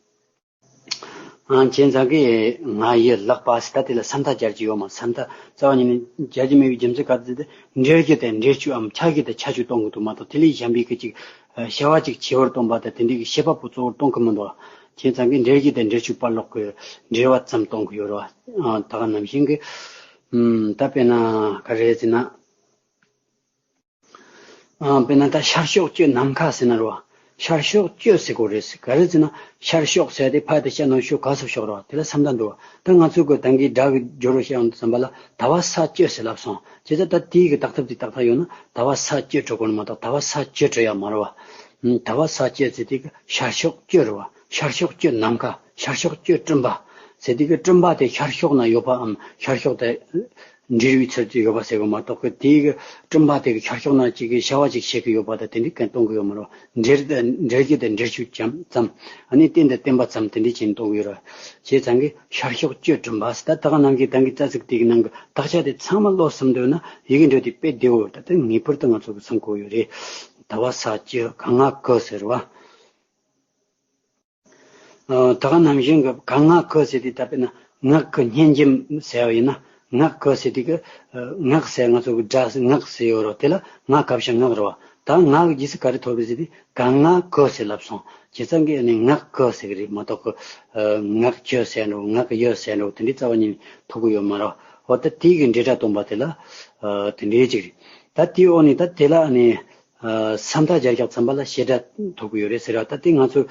ཨ་བྱས་ཙང་གི་ང་ཡི་ལག་པ་ཟེར་ད་དེ་ལ་སམ་མཐའ་སྦྱར་གྱི་ཡོད་མ། སམ་མཐའ་རྩ་བ་ཉིད་ནས་སྦྱར་གྱི་མེད་པའི་རྒྱུ་མཚན་ག་རེ་ཟེར་ཏེ་འབྲེལ་གཞི་དང་འབྲེལ་ཆོས་འམ་ཆ་གཞི་དང་ཁྱད་ཆོས་སྟོན་གི་འདུག་མ་གཏོགས་དེ་ལས་གཞན་པའི་གི་ཅིག་བྱ་བ་ཅིག་བྱེད་པར་སྟོན་པ་དང་དེ་འདྲའི་གི་བྱེད་པ་པོ་གཙོ་བོར་སྟོན་གི་མི་འདུག་བ། བྱས་ཙང་གི་འབྲེལ་གཞི་དང་འབྲེལ་ཆོས་བར་ལོགས་ཀྱི་འབྲེལ་བ་ཙམ་སྟོན་གི་ཡོད་རེད་བ། ད་ག་ནང་བཞིན་གི་ད་དཔེར་ན་ག་རེ་ཟེར་ན། ཨ་དཔེར་ན་ད་ཤར་ཕྱོགས་སྤྱོད་ནམ་མཁའ་ཟེར་ན་རེད་བ། ཤར་ཕྱོགས་སྤྱོད་ཟེར་དགོས་རེད། ག་རེ་ཟེར་ན་ཤར་ཕྱོགས་ཟེར་དེ་ཕར་དེ་ཤར་ནུབ་ཕྱོགས་ག་ས་ཕྱོགས་རེད་བ། དེ་ལ་སམ་མཐའ་འདུག་བ། ད་ང་ཚོ་གི་ད་གིན་སྒྲ་གི་སྦྱོར་བ་བཤད་ཡོང་དུས་ཙམ་པ་ལ་ད་བ་ས་སྤྱོད་ཟེར་ལབ་སོང་། བྱས་ཙང་ད་དེའི་གི་བརྟག་ཐབས་དེ་ཏག་ཏག་ཡོད་ན་ད་བ་ས་སྤྱོད་འགྲོ་དགོས་ནི་མ་གཏོགས་ད་བ་ས་སྤྱོད་འགྲོ་ཡ་མ་རེད་བ། ད་བ་ས་སྤྱོད་ཟེར་དེ་གི་ཤར་ཕྱོགས་སྤྱོད་རེད་བ། ཤར་ཕྱོགས་སྤྱོད་ནམ་མཁའ། ཤར་ཕྱོགས་སྤྱོད་སྤྲིན་པ་ཟེར་དེ་གི་སྤྲིན་པ་དེ་ཤར་ཕྱོགས་ན་ཡོད་པའམ་ཤར་ཕྱོགས་དེ། འབྲེལ་བའི་ཚུལ་གྱིས་ཡོད་པ་ཟེར་གི་མ་གཏོགས་ཀི་དེའི་གི་སྤྲིན་པ་དེ་གི་ཤར་ཕྱོགས་ན་ཅིག་གི་བྱ་བ་ཅིག་བྱེད་ཀྱི་ཡོད་པ་དང་དེ་འདྲའི་གན་གཏོང་གི་ཡོད་མ་རེད། འབྲེལ་འབྲེལ་གྱི་དེ་འབྲེལ་ཆོས་ཙམ་ཙམ། ཨ་ནི་རྟེན་དང་བརྟེན་པ་ཙམ་དེ་འདྲའི་ཅན་གཏོང་གི་ཡོད་རེད། བྱས་ཙང་གི་ཤར་ཕྱོགས་སྤྱོད་སྤྲིན་པ་ཟེར་ད་ད་ག་ནང་གི་ད་གི་རྩ་ཚིག་དེ་གི་ནང་གི་དག་ཆ་དེ་ཚང་མ་བློ་གསུམ་འདོད་ན་ཡི་གེ་འབྲི་དེ་དཔེ་བདེ་བོ་ད་དེ་ངེས་པར་དུ་ང་ཚོ་གི་སེམས་གོ་ཡོད་རེད། ད་བ་ས་སྤྱོད་ག་ང་གི་ཟེར་བ། ད་ག་ནང་བཞིན་གི་ག་ང་གི་ཟེར་དུས་ད་དཔེར་ན་ངག་གི་སྙན་འཇེབས་ཟེར་བ་ཡིན་ན་ ངག་གི་ཟེར་དུས་ཀྱི་ངག་ཟེར་ང་ཚོ་གི་སྒྲ་ངག་ཟེར་ཡོད་རེད། དེ་ལ་ང་ག་བྱ་ངག་རེད་བ། ད་ང་གི་རྗེས་སུ་ག་རེ་ཐོབ་རེད་ཟེར་དུས་ག་ང་གི་ཟེར་ལབ་སོང་། བྱས་ཙང་གི་ཨ་ནི་ངག་གི་ཟེར་གི་རེད་མ་གཏོགས་གི་ངག་གི་ཟེར་འགྲོ་ངག་གི་ཡོད་ཟེར་འགྲོ་དེ་འདྲའི་རྩ་བ་ཉིད་ཐོབ་གི་ཡོད་མ་རེད། འོ་ད་དེ་གི་འབྲེལ་སྒྲ་སྟོན་པ་དེ་ལ་དེ་འདྲའི་ཅིག་རེད། ད་དེའི་འོག་ནས་ད་དེ་ལ་ཨ་ནི། ཨ། ས་མཐའ་སྦྱར་རྒྱག་ཙམ་པ་ལ་བྱེད་སྒྲ་ཐོབ་ཀྱི་ཡོད་རེད་ཟེར་བ། ད་ལྟའི་ང་ཚོ་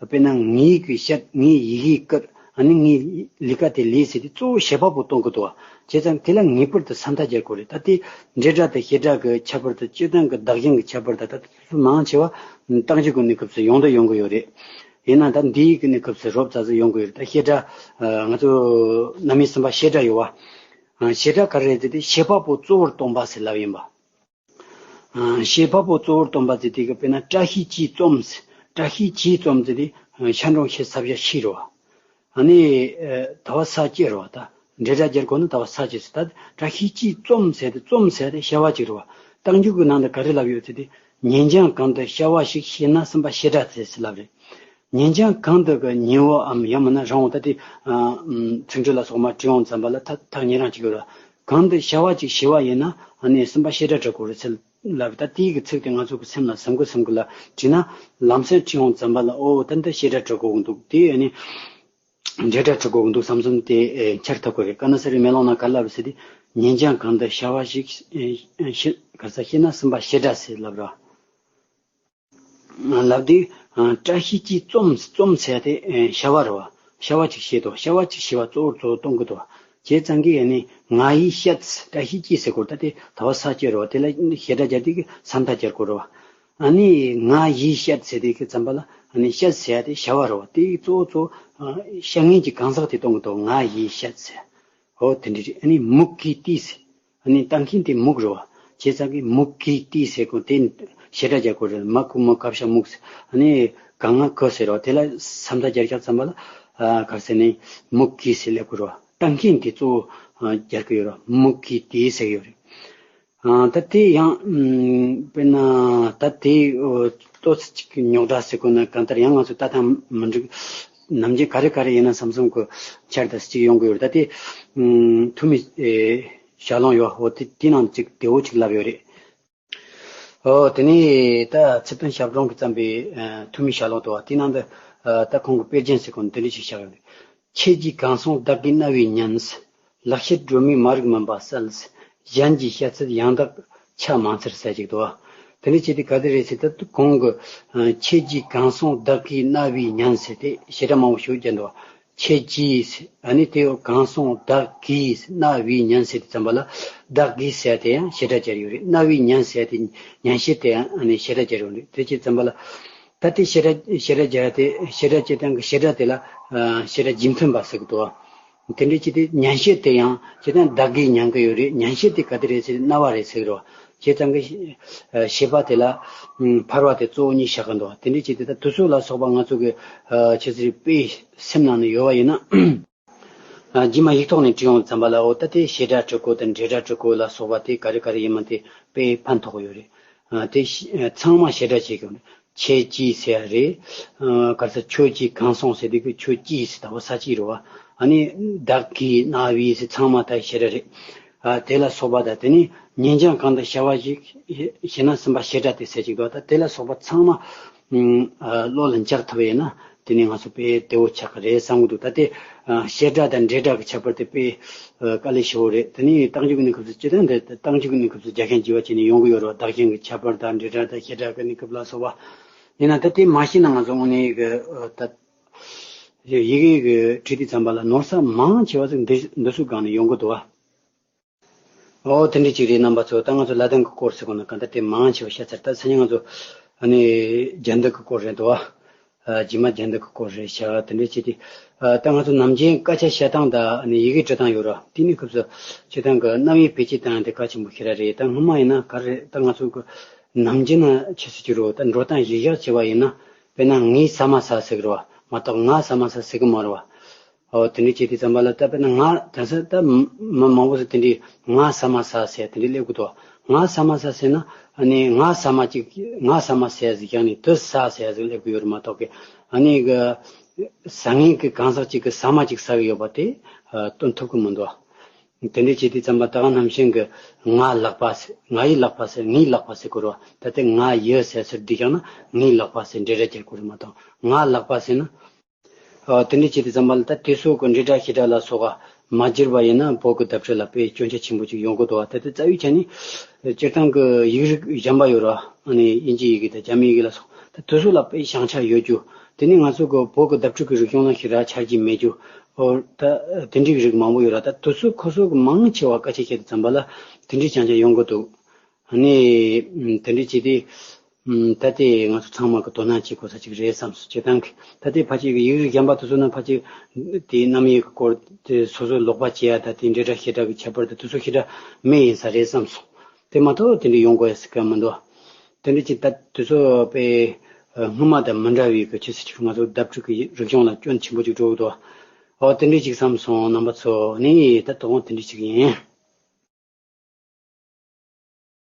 དཔེར་ན་ངའི་གི་བཤད་ངའི་ཡི་གེའི་བཀོད་ཨ་ནི་ངའི་ལས་ཀ་དེ་ལས་ཟེར་དུས་གཙོ་བོ་བྱེད་པ་པོ་སྟོན་གི་འདུག་བ། བྱས་ཙང་དེ་ལ་ངེས་པར་དུ་ས་མཐའ་སྦྱར་དགོས་རེད། ད་ལྟའི་འབྲེལ་སྒྲ་དང་བྱེད་སྒྲ་གི་ཁྱད་པར་དང་སྤྱིར་བཏང་གི་བདག་གཞན་གྱི་ཁྱད་པར་དང་ད་ལྟ་མང་ཆེ་བ་རྟགས་འཇུག་གི་གནས་སྐབས་སུ་ཡོང་དུ་ཡོང་གི་ཡོད་རེད། ཡིན་ན་ད་འདིའི་གི་གནས་སྐབས་སུ་རོབ་ཙམ་ཟིག་ཡོང་གི་ཡོད་རེད། ད་བྱེད་སྒྲ་ང་ཚོ་རྣམ་དབྱེ་གསུམ་པ་བྱེད་སྒྲ་ཡོད་བ། བྱེད་སྒྲ་ག་རེ་རེད་ཟེར་དུས་བྱེད་པ་པོ་གཙོ་བོར་སྟོན་པ་ཟེར་ལབ་ཡིན་པ། བྱེད་པ་པོ་གཙོ་བོར་སྟོན་པ་ཟེར་དུས་ཀྱི་དཔེར་ན་བཀྲ་ཤིས་ཀྱིས་རྩོམ། བཀྲ་ཤིས་ཀྱིས་རྩོམ་ཟེར་དུས་ཤ་འགྲེང་བྱེད་ས་བཞག་ཤིས་རེད་བ། ཨ་ནི་ད་བ་ས་ཀྱི་རེད་བ། ད་འབྲེལ་སྒྲ་སྦྱར་དགོས་ན་ད་བ་ས་ཀྱི་ཟེར། ད་བཀྲ་ཤིས་ཀྱིས་རྩོམ་ཟེར་དུས་རྩོམ་ཟེར་དེ་བྱ་བ་ཅིག་རེད་བ། རྟགས་འཇུག་གི་ནང་དུ་ག་རེ་ལབ་ཡོད་ཟེར་དུས་ཉེ་འགྱངས་གང་དུ་བྱ་བ་ཞིག་བྱས་ན་གསུམ་པ་བྱེད་སྒྲ་ཟེར་ཟེར་ལབ་རེད། ཉེ་འགྱངས་གང་དུ་གི་ཉེ་བོའམ་ཡང་མིན་ན་རིང་བོ་ད་དེ་ཚིག་འབྲུ་ལ་སོགས་མ་བྲིས་ཡོང་ཙམ་པ་ལ་ཐག་ཐག་ཉེ་རིང་གཅིག་ཡོད་ར། གང་དུ་བྱ་བ་གཅིག་བྱས་པ་ཡིན་ན་ཨ་ནི་གསུམ་པ་བྱེད་སྒྲ་འབྲི་དགོས་རེད་ཟེར་ལབ། ད་དེའི་གི་ཚིག་དེ་ང་ཚོ་གི་སེམས་ལ་ཟིན་གི་ཟིན་གི་ལ་བྲིས་ན་ལམ་སེང་བྲིས་ཡོང་ཙམ་པ་ལ་ཨོ་ད་འདི་བྱེད་སྒྲ་འབྲི་དགོས་གི་འདུག་དེ་ཨ་ནི་འབྲེལ་སྒྲ་འབྲི་དགོས་གི་འདུག་བསམ་བསམ་དེ་འཆར་ཐུབ་གི་རེད། ཀ་ན་ས་རི་མེ་ལོང་ན་ག་ལབ་ཟེར་དུས་ཉེ་འགྱངས་གང་དུ་བྱ་བ་ཞིག་ག་ས་བྱས་ན་གསུམ་པ་བྱེད་སྒྲ་ཟེར་ལབ་ར། ལབ་དུས་བཀྲ་ཤིས་ཀྱིས་རྩོམ་རྩོམ་ཟེར་དེ་བྱ་བ་རེད་བ། བྱ་བ་ཅིག་བྱེད་དོ། བྱ་བ་ཅིག་བྱེད་པ་གཙོ་བོར་གཙོ་བོ་གཏོང་གི་འདུག་བ། བྱས་ཙང་གི་ཡ་ནི་ང་ཡིས་བཤད། བཀྲ་ཤིས་ཀྱིས་ཟེར་དགོས་ད་དེ་ད་བ་ས་ཀྱི་རེད་བ། དེ་ལ་བྱེད་སྒྲ་སྦྱར་དུས་ཀྱི་ས་མཐའ་སྦྱར་དགོས་རེད་བ། ཨ་ནི་ང་ཡིས་བཤད་ཟེར་དུས་ཀྱི་ཙམ་པ་ལ་ཨ་ནི་བཤད་ཟེར་དེ་བྱ་བ་རེད་བ། དེ་གཙོ་བོ་གཙོ་བོ་བྱ་ངན་གྱི་གང་ཟག་དེ་གཏོང་གི་འདུག་ང་ཡིས་བཤད་ཟེར། ཨོ་དེ་འདྲ་རེད། ཨ་ནི་མུ་གེས་བལྟས་ཟེར། ཨ་ནི་ལྟ་མཁན་དེ་མུ་གེ་རེད་བ། བྱས་ཙང་གི་མུ་གེས་བལྟས་ཟེར་གོ་དེ་བྱེད་སྒྲ་རྒྱག་དགོས་རེད། མ་གུ་མུ་ག་བྱ་མུག་ཟེར། ཨ་ནི་ག་ང་གི་ཟེར་རོ་དེ་ལ་ས་མཐའ་སྦྱར་རྒྱག་ཙམ་པ་ལ་ག་ཟེར་ནི་མུ་གེས་ཟེར་ལབ་དགོས་རེད་བ། ལྟ་མཁན་དེ་གཙོ་བོ་རྒྱག་གི་ཡོད་རེད། མུ་གེས་བལྟས་ཟེར་གི་ཡོད་རེད། ད་དེ་ཡང་དཔེར་ན་ད་དེ་ཏོག་ཙམ་ཅིག་རྙོག་དྲ་ཟེར་དགོས་ན་གང་ལྟར་ཡང་ང་ཚོ་ལྟ་སྟངས་མི་འགྲིག་ནམ་རྒྱུན་ག་རེ་ག་རེ་ཡིན་ན་བསམ་བསམ་གི་འཆར་དུ་ཅིག་ཡོང་གི་ཡོད་རེད། ད་དེ་ཐུ་མི་ཞལ་ལུང་ཡོད། འོ་དེ་དེ་ནང་ཅིག་བདེ་བོ་ཅིག་ལབ་ཡོད་རེད། འོ་དེ་ནས་ད་ཚེ་བརྟན་ཞབས་དྲུང་གིས་བརྩམས་པའི་ཐུ་མི་ཞལ་ལུང་དུ་བ་དེ་ནང་དུ་ད་ཁོང་གི་དཔེ་རྒྱན་ཟེར་གོ་ནི་དེ་འདྲ་ཞིག་བཞག་ཡོད་རེད། ཁྱེད་ཀྱིས་གང་གསུངས་བདག་གིས་རྣ་བས་ཉན། ལེགས་བཤད་སྒྲོན་མེའི་མ་རིག་མུན་པ་བསལ། གཞན་གྱིས་བཤད་ཚུལ་ཡང་དག་ཆ་མ་འཚལ་ཟེར་ཅིག་འདུག་བ། དེ་འདྲ་བྱས་ཏེ་ག་དེ་རེད་ཟེར་ད་ཁོང་གི་ཁྱེད་ཀྱིས་གང་གསུངས་བདག་གིས་རྣ་བས་ཉན་ཟེར་ཏེ་བྱེད་སྒྲ་མང་པོ་ཞིག་བརྒྱབ་འདུག་ཁྱེད་ཀྱིས་ཨ་ནི་དེ་གང་གསུངས་བདག་གིས་རྣ་བས་ཉན་ཟེར་དུས་ཙམ་པ་ལ་བདག་གིས་ཟེར་དེ་ཡང་བྱེད་སྒྲ་སྦྱར་ཡོད་རེད། རྣ་བས་ཉན་ཟེར་དེ་ཉན་བྱེད་དེ་ཡང་ཨ་ནི་བྱེད་སྒྲ་སྦྱར་ཡོད་རེད། དེ་བྱས་ཙམ་པ་ལ་ད་དེ་བྱེད་སྒྲ་བྱེད་སྒྲ་སྦྱར་དེ་བྱེད་སྒྲ་སྤྱིར་བཏང་གི་བྱེད་སྒྲ་དེ་ལ་བྱེད་སྒྲ་རྗེས་མཐུན་པ་ཟེར་གི་འདུག་དེ་འདྲ་བྱས་ཏེ་ཉན་བྱེད་དེ་ཡང་སྤྱིར་བཏང་བདག་གིས་ཉན་གི་ཡོད་རེད། ཉན་བྱེད་དེ་ག་དེ་རེད་ཟེར་རྣ་བ་རེད་ཟེར་གི་རེད། བྱས་ཙང་གི་བྱེད་པ་དེ་ལ་ཕལ་བ་དེ་གཙོ་བོ་གཉིས་བཞག་གི་འདུག་དེ་འདྲ་བྱས་ཏེ་ད་དུ་སོ་ལ་སོགས་པ་ང་ཚོ་གི་ཆེ་ཚེ་དཔེ་སེམས་ནང་ནས་ཡོད་པ་ཡིན་ན། རྗེས་མ་ཡིག་ཐོག་ནས་བྲིས་ཡོང་ཙམ་པ་ལ་འོ་ད་དེ་བྱེད་སྒྲ་སྤྲུལ་སྐུ་དང་འབྲེལ་སྒྲ་སྤྲུལ་སྐུ་ལ་སོགས་པ་དེ་ག་རེ་ག་རེ་ཡིན་མིན་དེ་དཔེ་ཕན་ཐོགས་ཡོད་རེད། དེ་ཚང་མ་བྱེད་སྒྲ་བྱེད་ཀྱི་ཡོད་རེད། ཁྱེད་ཀྱིས་ཟེར་ཡ་རེད། ག་རེ་ཟེར་ཁྱོད་ཀྱིས་གང་གསུངས་ཟེར་དུས་ཀྱི་ཁྱོད་ཀྱིས་ཟེར་ད་བ་ས་ཀྱི་རེད་བ། ཨ་ནི་བདག་གིས་རྣ་བས་ཟེར་ཚང་མ་ད་བྱེད་སྒྲ་རེད། དེ་ལ་སོགས་པ་ད་དེ་ནི་ཉེ་འགྱངས་གང་དུ་བྱ་བ་ཞིག་བྱས་ན་གསུམ་པ་བྱེད་སྒྲ་དེ་ཟེར་ཅིག་འདུག་ད་དེ་ལ་སོགས་པ་ཚང་མ་བློ་ལ་འཇགས་ཐུབ་ཡིན་ན་དེ་ནི་ང་ཚོ་དཔེ་བདེ་བོ་ཆགས་ཀྱི་རེད་བསམ་གྱི་འདུག་ད་དེ་བྱེད་སྒྲ་དང་འབྲེལ་སྒྲ་གི་ཁྱད་པར་དེ་དཔེ་དཀའ་ལས་ཞེ་པོ་རེད། དེ་ནི་རྟགས་འཇུག་གི་གནས་སྐབས་སུ་སྤྱིར་བཏང་དེ་རྟགས་འཇུག་གི་གནས་སྐབས་སུ་རྒྱ་ཁྱོན་བགྱི་བ་བྱས་ནས་ཡོང་གི་ཡོད་རེད། བདག་གཞན་གྱི་ཁྱད་པར་དང་འབྲེལ་སྒྲ་དང་བྱེད་སྒྲ་གི་གནས་སྐབས་ལ་སོགས་པ་ཡིན་ན་ད་དེ་མ་ཤེས་ན་ང་ཚོ་དངོས་གནས་གི་ད་ཡི་གེ་གི་བྲིས་དུས་ཙམ་པ་ལ་ནོར་ས་མང་ཆེ་བ་ཟིག་འདི་འདི་ཚོའི་སྒང་ནས་ཡོང་གི་འདུག་བ། ཨོ་དེ་འདྲ་ཅིག་རེད། རྣམ་པ་ཚོ་ད་ང་ཚོ་ལ་དྭགས་ཀྱི་སྐོར་ཟེར་གོ་ན་གང་ལྟར་དེ་མང་ཆེ་བ་བཤད་ཚར། ད་སང་ཉིན་ང་ཚོ་ཨ་ནི་རྒྱ་འདི་གི་སྐོར་རེད་འདུག་བ། རྗེས་མ་རྒྱ་འདི་གི་སྐོར་རེད་བྱ་བ་དེ་འདྲ་བྱས་ཏེ། ད་ང་ཚོ་ནམ་རྒྱུན་སྐད་ཆ་བཤད་སྟངས་དང་ཨ་ནི་ཡི་གེ་འབྲི་སྟངས་ཡོད་ར། དེ་ནི་སྐབས་སུ་སྤྱིར་བཏང་གི་རྣམ་དབྱེ་བེད་སྤྱོད་བཏང་ཡ་དེ་གལ་ཆེན་པོ་ཞིག་ར་རེད། ད་སྔོན་མ་ཡིན་ན་ག་རེ་ད་ང་ཚོ་གི་ནམ་རྒྱུན་ན་ཆི་ཟེར་གྱི་རོ། ད་འགྲོ་སྟངས་གཞི་བཞག་བྱས་པ་ཡིན་ན་དཔེར་ན་ངས་ཟ་མ་ཟ་ཟེར་གི་རོ་མ་གཏོགས་ང་ཟ་མ་ཟ་ཟེར་གི་མ་རེད་བ། ཨོ་དེ་འདྲ་བྱས་དུས་ཙམ་པ་ལ་ད་དཔེར་ན་ང་ད་ས་ད་མི་མང་པོ་ཟེར་དེ་འདྲའི་ང་ཟ་མ་ཟ་ཟེར་དེ་འདྲའི་སླེབས་གི་འདུག་ང་ཟ་མ་ཟ་ཟེར་ན་ཨ་ནི་ང་ཟ་མ་ཅིག་ང་ཟ་མ་ཟེར་ཟིག་ཀྱང་ནི་དུ་ཟ་ཟེར་ཟིག་སླེབས་གི་ཡོད་རེད་མ་གཏོགས་གི་ཨ་ནི་གི་ཟ་མཁན་གི་གང་ཟག་ཅིག་གི་ཟ་མ་ཅིག་ཟ་གི་ཡོད་པ་དེ་སྟོན་ཐུབ་གི་མི་འདུག་དེ་འདྲའི་བྱས་དུས་ཙམ་པ་ད་ག་ནང་བཞིན་གྱི་ང་ལག་པ་ཟེར། ང་ཡི་ལག་པ་ཟེར། ངའི་ལག་པ་ཟེར་དགོས་རེད་བ། ད་ལྟའི་ང་ཡི་ཟེར་ཟེར་དུས་ཀྱང་ན་ངའི་ལག་པ་ཟེར་འབྲེལ་སྒྲ་རྒྱག་དགོས་རེད་མ་གཏོགས། ང་ལག་པ་ཟེར་ན། ཨ། དེ་འདྲའི་བྱས་དུས་ཙམ་པ་ལ་ད་དེ་སོགས་ཀྱི་འབྲེལ་སྒྲ་བྱེད་སྒྲ་ལ་སོགས་པ་མ་བསྒྱུར་བ་ཡིན་ན་བོད་ཀྱི་བརྡ་སྤྲོད་ལ་དཔེ་སྐྱོན་ཆ་ཆེན་པོ་ཅིག་ཡོང་གི་འདུག་བ། ད་ལྟ་རྩ་བའི་ཆ་ནས་སྤྱིར་བཏང་གི་ཡིག་རིགས་གཞན་པ་ཡོད་ར། ཨ་ནི་དབྱིན་ཇི་ཡི་གེ་དང་རྒྱ་མིའི་ཡི་གེ་ལ་སོགས། ད་དེ་ཚོ་ལ་དཔེ་བྱང་ཆ་ཡོད་རྒྱུ། དེ་ནི་ང་ཚོ་གི་བོད་ཀྱི་བརྡ་སྤྲོད་ཀྱི་རིག་གཞུང་ལ་ཞེ་དྲག་ཆ་རྒྱུས་མེད་རྒྱུ། ཨོ། ད་དེ་འདྲའི་རིགས་མང་པོ་ཡོད་ར། ད་དེ་ཚོ་ཁོ་ཚོ་གི་མང་ཆེ་བ་སྐད་ཆ་བཤད་དུས་ཙམ་པ་ལ་དེ་འདྲའི་བྱང་ཆ་ཡོང་གི་འདུག་ཨ་ནི་དེ་འདྲའི་བྱས་ཏེ། ད་ལྟའི་ང་ཚོ་ཚང་མ་གི་དོ་སྣང་བྱེད་དགོས་ས་ཅིག་རེད་བསམ་སོང་། བྱེད་སྟངས་ཀྱི་ད་ལྟའི་ཕལ་ཆེར་གྱི་ཡིག་རིགས་གཞན་པ་དེ་ཚོ་ནང་ཕལ་ཆེར་དེའི་རྣམ་དབྱེ་གི་སྐོར་དེ་སོ་སོའི་ལོག་པ་བྱེད་ཡ། ད་དེ་འབྲེལ་སྒྲ་བྱེད་སྒྲ་གི་ཁྱད་པར་དེ་དེ་ཚོ་ཞེ་དྲག་མེད་ཡིན་ས་རེད་བསམ་སོང་། དེ་མ་གཏོགས་དེ་འདྲ་ཡོང་དགོས་ཡ་ཟེར་གི་མི་འདུག་དེ་འདྲ་ཅིག་ད་དེ་ཚོ་དཔེ་སྔོན་མ་དང་མི་འདྲ་བའི་གི་ཆི་ཟེར་ཅིག་ང་ཚོ་བརྡ་སྤྲོད་ཀྱི་རིག་གཞུང་ལ་སྐྱོན་ཆེན་པོ་ཅིག་འགྲོ་གི་འདུག་ཨོ། དེ་འདྲ་ཅིག་བསམ་སོང་། རྣམ་པ་ཚོ་ནི་ད་དོ་དགོང་དེ་འདྲ་ཅིག་ཡིན།